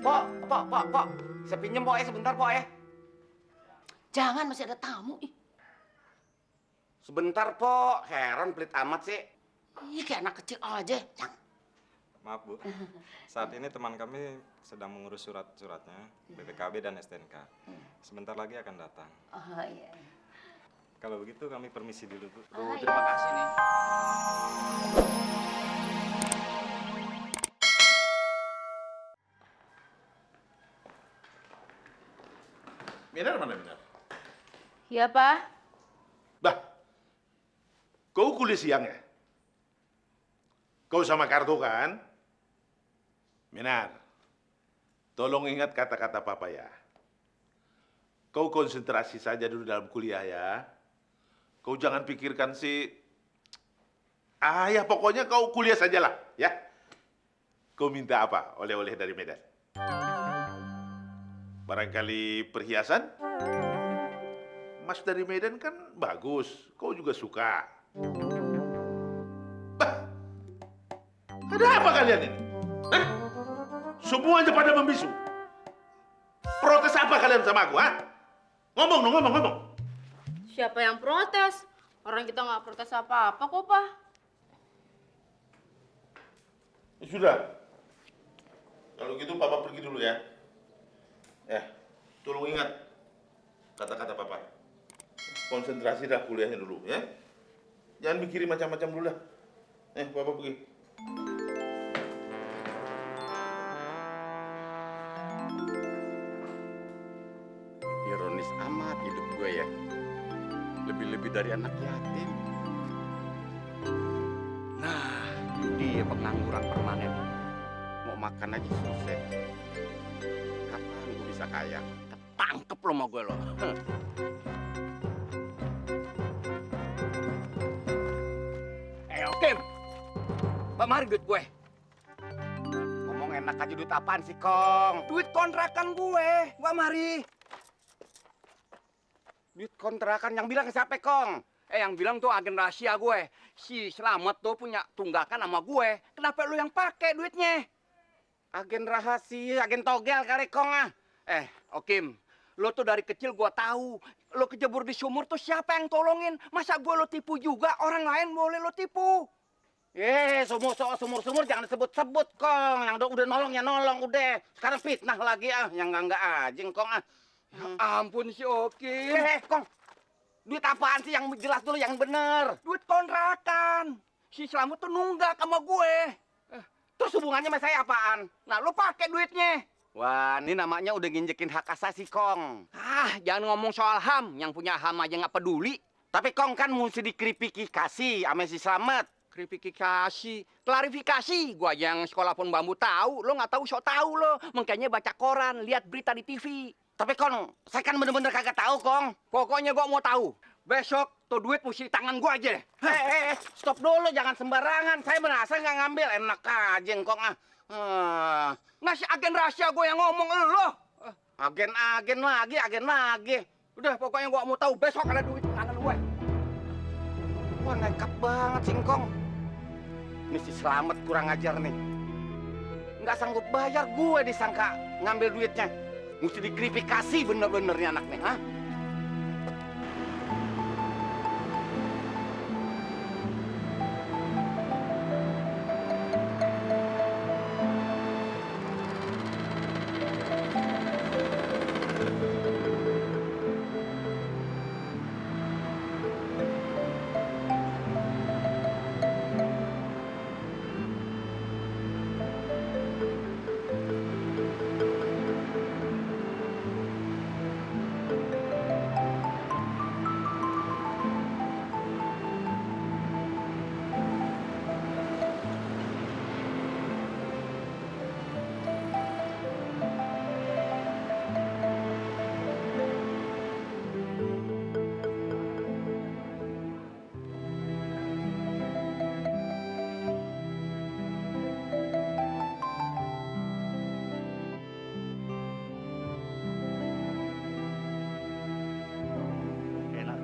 Pok. Saya pinjem, Pok, ya, sebentar, Pok, ya. Jangan, masih ada tamu. Ih, Sebentar, Pok. Heran, pelit amat sih. kayak anak kecil aja. Maaf Bu, saat ini teman kami sedang mengurus surat-suratnya, BPKB dan STNK. Sebentar lagi akan datang. Oh iya. Kalau begitu kami permisi dulu Bu. Terima kasih nih. Minar mana Minar? Iya, Pak. Bah, kau kuliah siang ya? Kau sama Karto kan? Minar, tolong ingat kata-kata Papa ya. Kau konsentrasi saja dulu dalam kuliah ya. Kau jangan pikirkan si... ya pokoknya kau kuliah sajalah ya. Kau minta apa oleh-oleh dari Medan? Barangkali perhiasan? Mas dari Medan kan bagus, kau juga suka. Bah, ada apa kalian ini? Hah? Semuanya pada membisu. Protes apa kalian sama aku, ha? Ngomong. Siapa yang protes? Orang kita nggak protes apa-apa kok, Pak. Ya sudah. Kalau gitu Papa pergi dulu ya. Tolong ingat kata-kata Papa. Konsentrasi dah kuliahnya dulu ya. Jangan mikirin macam-macam dulu dah. Papa pergi. Ironis amat hidup gue ya. Lebih-lebih dari anak yatim. Nah, dia pengangguran permanen. Mau makan aja susah. Kapan gue bisa kaya? Ketangkep lo sama gue lo. Kim. Mbak mari duit gue. Ngomong enak aja, duit apaan sih, Kong? Duit kontrakan gue. Mbak mari. Duit kontrakan yang bilang siapa, Kong? Yang bilang tuh agen rahasia gue. Si Slamet tuh punya tunggakan sama gue. Kenapa lu yang pakai duitnya? Agen rahasia, agen togel kali, Kong, ah. Kim, lu tuh dari kecil gue tahu. Lu kejebur di sumur tuh siapa yang tolongin? Masa gue lu tipu juga? Orang lain boleh lu tipu. Sumur jangan disebut-sebut, Kong. Yang udah nolong ya nolong, udah. Sekarang fitnah lagi, ah. Yang enggak aja, Kong, ah. Ya ampun si Oki. Kong. Duit apaan sih yang jelas dulu, yang bener? Duit kontrakan. Si Slamet tuh nunggak sama gue. Terus hubungannya sama saya apaan? Nah, lu pakai duitnya. Wah, ini namanya udah nginjekin hak asasi, Kong. Jangan ngomong soal HAM. Yang punya HAM aja nggak peduli. Tapi, Kong, kan mesti diklarifikasi sama si Slamet. Klarifikasi. Gua aja yang sekolah pun bambu tahu. Lo nggak tahu, sok tahu lo. Makanya baca koran, lihat berita di TV. Tapi, Kong, saya kan bener-bener kagak tahu, Kong. Pokoknya gua mau tahu. Besok tuh duit mesti di tangan gua aja. Stop dulu, jangan sembarangan. Saya merasa nggak ngambil. Enak aja, Kong, ah. Ngasih agen rahasia gue yang ngomong lo. Agen lagi. Udah, pokoknya gua mau tahu besok ada duit di tangan gue. Wah, nekat banget sih, Kong. Ini si Slamet kurang ajar nih. Nggak sanggup bayar, gue disangka ngambil duitnya. Mesti diklarifikasi bener-bener nih anak nih, ha?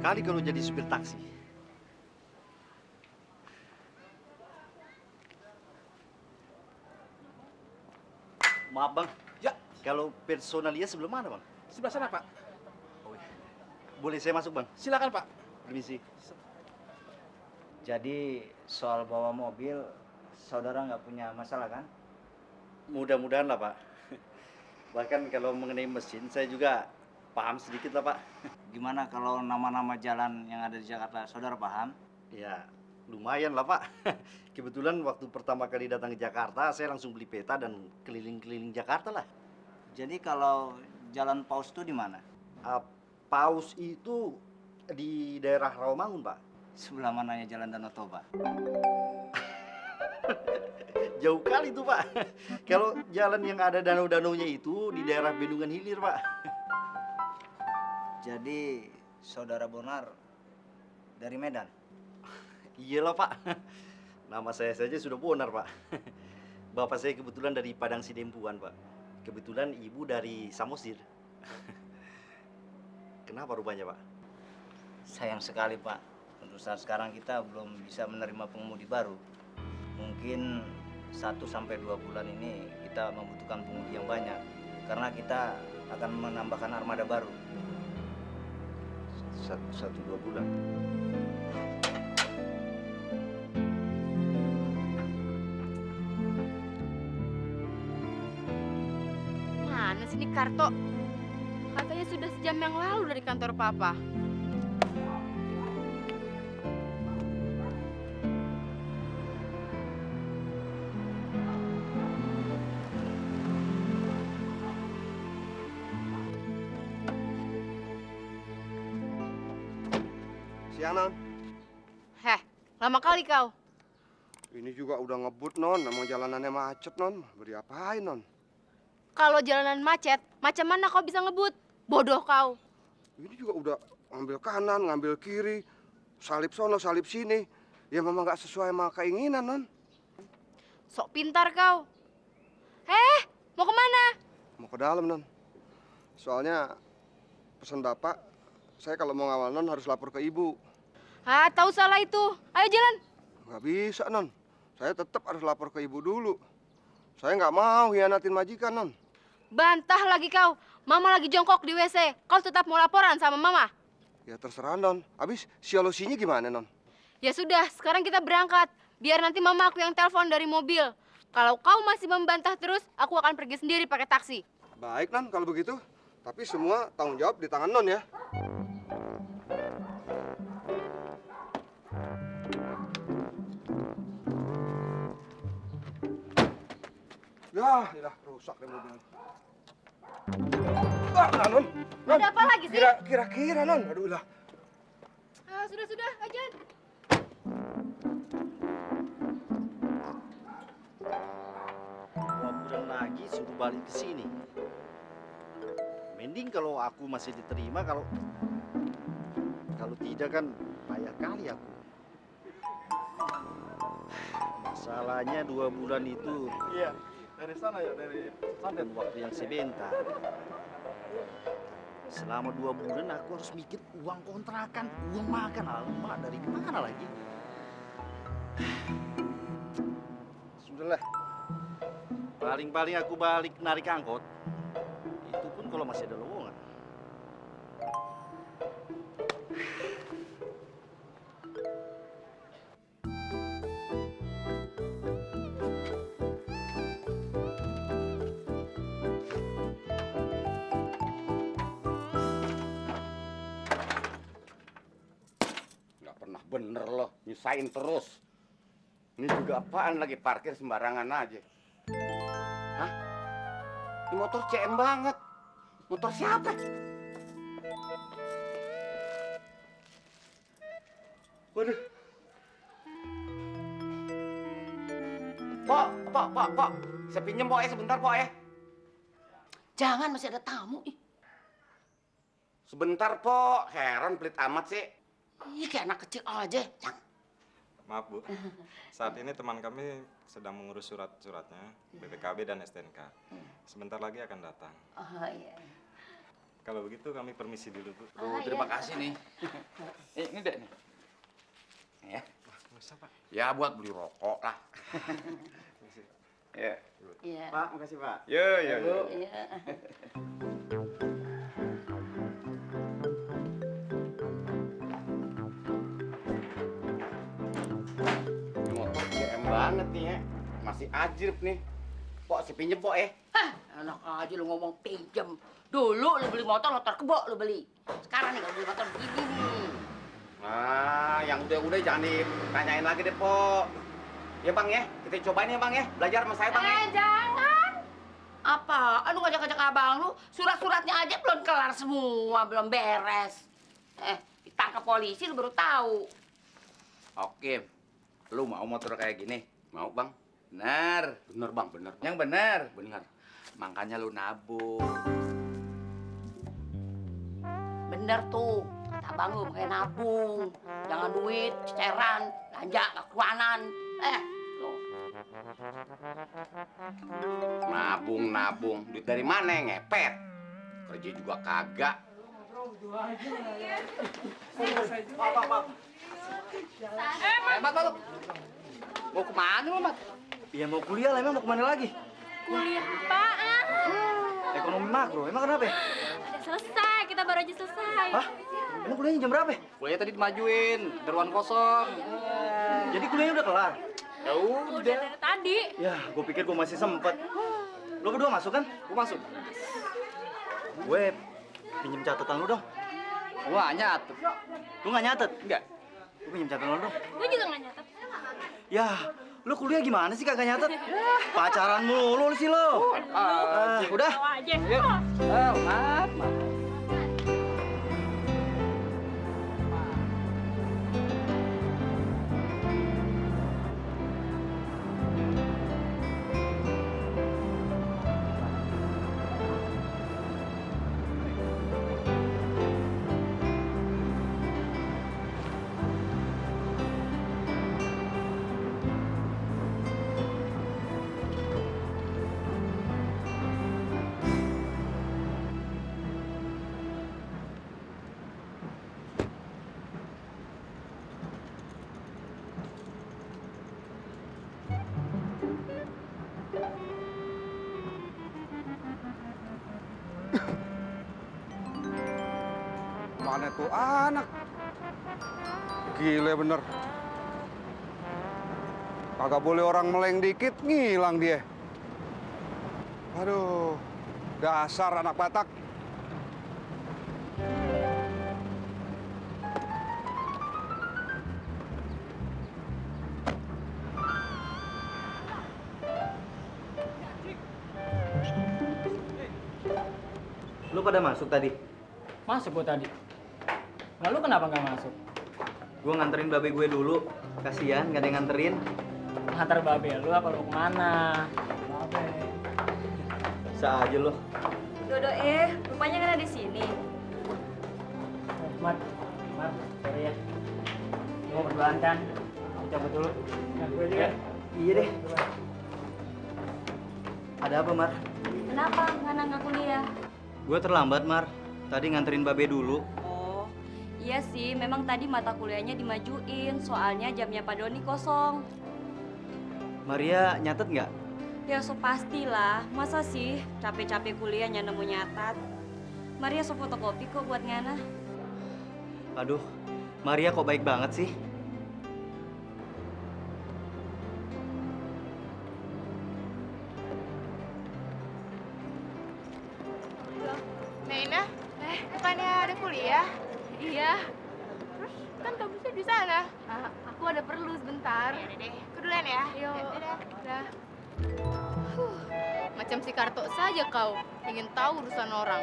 Kali kalau jadi supir taksi. Maaf bang. Ya, Kalau personalia sebelum mana, Bang? Sebelah sana, Pak. Oh, iya. Boleh saya masuk, Bang? Silakan, Pak. Permisi. Jadi soal bawa mobil, saudara nggak punya masalah kan? Mudah-mudahan lah, Pak. Bahkan kalau mengenai mesin, saya juga paham sedikit lah, Pak. Gimana kalau nama-nama jalan yang ada di Jakarta, saudara paham? Ya, lumayan lah, Pak. Kebetulan waktu pertama kali datang ke Jakarta, saya langsung beli peta dan keliling-keliling Jakarta lah. Jadi kalau jalan Paus itu di mana? Paus itu di daerah Rawamangun, Pak. Sebelah mananya Jalan Danau Toba? Jauh kali tuh, Pak. Kalau jalan yang ada danau-danaunya itu di daerah Bendungan Hilir, Pak. Jadi saudara Bonar dari Medan? Iyalah, Pak. Nama saya saja sudah Bonar, Pak. Bapak saya kebetulan dari Padang Sidempuan, Pak. Kebetulan ibu dari Samosir. Kenapa rupanya, Pak? Sayang sekali, Pak. Untuk saat sekarang kita belum bisa menerima pengemudi baru. Mungkin 1 sampai 2 bulan ini kita membutuhkan pengemudi yang banyak. Karena kita akan menambahkan armada baru. 1-2 bulan. Mana sih ini Karto? Katanya sudah sejam yang lalu dari kantor Papa. Siang, Non. Heh, lama kali kau. Ini juga udah ngebut, Non. Emang jalanannya macet, Non. Beri apain, Non? Kalau jalanan macet, macam mana kau bisa ngebut? Bodoh kau. Ini juga udah ngambil kanan, ngambil kiri. Salip sono, salip sini. Ya memang nggak sesuai sama keinginan, Non. Sok pintar kau. Mau kemana? Mau ke dalam, Non. Soalnya pesan Bapak, saya kalau mau ngawal Non harus lapor ke Ibu. Tahu salah itu. Ayo jalan. Nggak bisa, Non. Saya tetap harus lapor ke Ibu dulu. Saya nggak mau hianatin majikan, Non. Bantah lagi kau. Mama lagi jongkok di WC. Kau tetap mau laporan sama Mama? Ya terserah, Non. Habis solusinya gimana, Non? Ya sudah, sekarang kita berangkat. Biar nanti Mama aku yang telepon dari mobil. Kalau kau masih membantah terus, aku akan pergi sendiri pakai taksi. Baik, Non, kalau begitu. Tapi semua tanggung jawab di tangan Non ya. Ya, rusak deh mobilnya. Non. Ada apa lagi sih? Kira-kira, Non. Aduh, lah. Sudah, aja. 2 bulan lagi suruh balik ke sini. Mending kalau aku masih diterima, kalau tidak kan payah kali aku. Masalahnya 2 bulan itu Iya, dari sana ya, dari bukan waktu yang sebentar. Selama 2 bulan aku harus mikir uang kontrakan, uang makan. Alamak, dari mana lagi? Sudahlah. Paling-paling aku balik narik angkot. Itu pun kalau masih ada lowongan. Nggak pernah bener loh, nyusahin terus. Ini juga apaan lagi parkir sembarangan aja. Hah? Ini motor CM banget. Motor siapa? Waduh. Pok. Saya pinjem, Pok, ya, sebentar, Pok, ya. Jangan, masih ada tamu. Ih, Sebentar, Pok. Heran pelit amat sih. kayak anak kecil aja. Maaf, Bu. Saat ini teman kami sedang mengurus surat-suratnya, BPKB dan STNK. Sebentar lagi akan datang. Oh iya. Kalau begitu kami permisi dulu, Bu. Terima kasih nih. Ini dek nih. Ya. Nggak usah, Pak. Ya buat beli rokok lah. Ya. Iya. Pak, makasih Pak. Yo. Iya. Ini motor GM banget nih ya. Masih ajib nih. Pok, si pinjem Pok ya. Hah, enak aja lu ngomong pinjem. Dulu lu beli motor kebo lu beli. Sekarang nih kalau beli motor begini nih. Nah, yang udah jangan ditanyain lagi deh, Pok. Ya, Bang ya. Kita cobain ya, Bang ya. Belajar sama saya, Bang ya. Jangan. Apa? Lu ngajak-ngajak abang lu, surat-suratnya aja belum kelar semua, belum beres. Ditangkap polisi lu baru tahu. Oke. Lu mau motor kayak gini? Mau, Bang? Benar. Benar, Bang, benar. Yang benar. Benar. Makanya lu nabung. Bener tuh, kata abang lu makanya nabung. Jangan duit, ceceran, belanja, kekuanan. Lu. Nabung. Duit dari mana yang ngepet? Kerja juga kagak. Mat. Mau kemana lu, Mat? Iya mau kuliah lah, emang mau kemana lagi? Kuliah apaan? Ekonomi makro, emang kenapa ya? Udah selesai, kita baru aja selesai. Hah? Emang kuliahnya jam berapa ya? Kuliah tadi dimajuin, ruang kosong. Jadi kuliahnya udah kelar? Ya Udah udah. dari tadi. Ya, gue pikir gue masih sempet. Lo berdua masuk kan? Gua masuk. Gue pinjem catatan lu dong. Gua nyatet. Lu nggak nyatet? Enggak. Gue pinjem catatan lu dong. Gue juga nggak nyatet. Ya, lu kuliah gimana sih kagak nyatet? Pacaran mulu sih lo. Udah. Tahu aja. Yuk. Mat. Mana tuh anak? Gile bener. Kagak boleh orang meleng dikit, ngilang dia. Aduh, dasar anak Batak. Lu pada masuk tadi? Masuk gua tadi. Nah lu kenapa nggak masuk? Gue nganterin babe gue dulu. Kasihan, gak ada yang nganterin. Ngantar babe lu apa lu kemana? Babe. Bisa aja lo. Dodo rupanya kan ada di sini. Mat, sorry ya. Lu mau berduaan kan? Aku cabut dulu. Nah, gue juga. Iya deh. Ada apa, Mar? Kenapa nggak kuliah? Gue terlambat, Mar. Tadi nganterin babe dulu. Oh, iya sih. Memang tadi mata kuliahnya dimajuin. Soalnya jamnya Pak Doni kosong. Maria nyatet nggak? Ya so pastilah. Masa sih capek-capek kuliah nemu nyatat? Maria so fotokopi kok buat Ngana. Aduh, Maria kok baik banget sih? Naina, bukannya ada kuliah? Iya. Terus kan kamu bisa di sana. Aku ada perlu sebentar. Ya deh. Keduluan ya. Yuk. Udah. Macam si Karto saja kau ingin tahu urusan orang.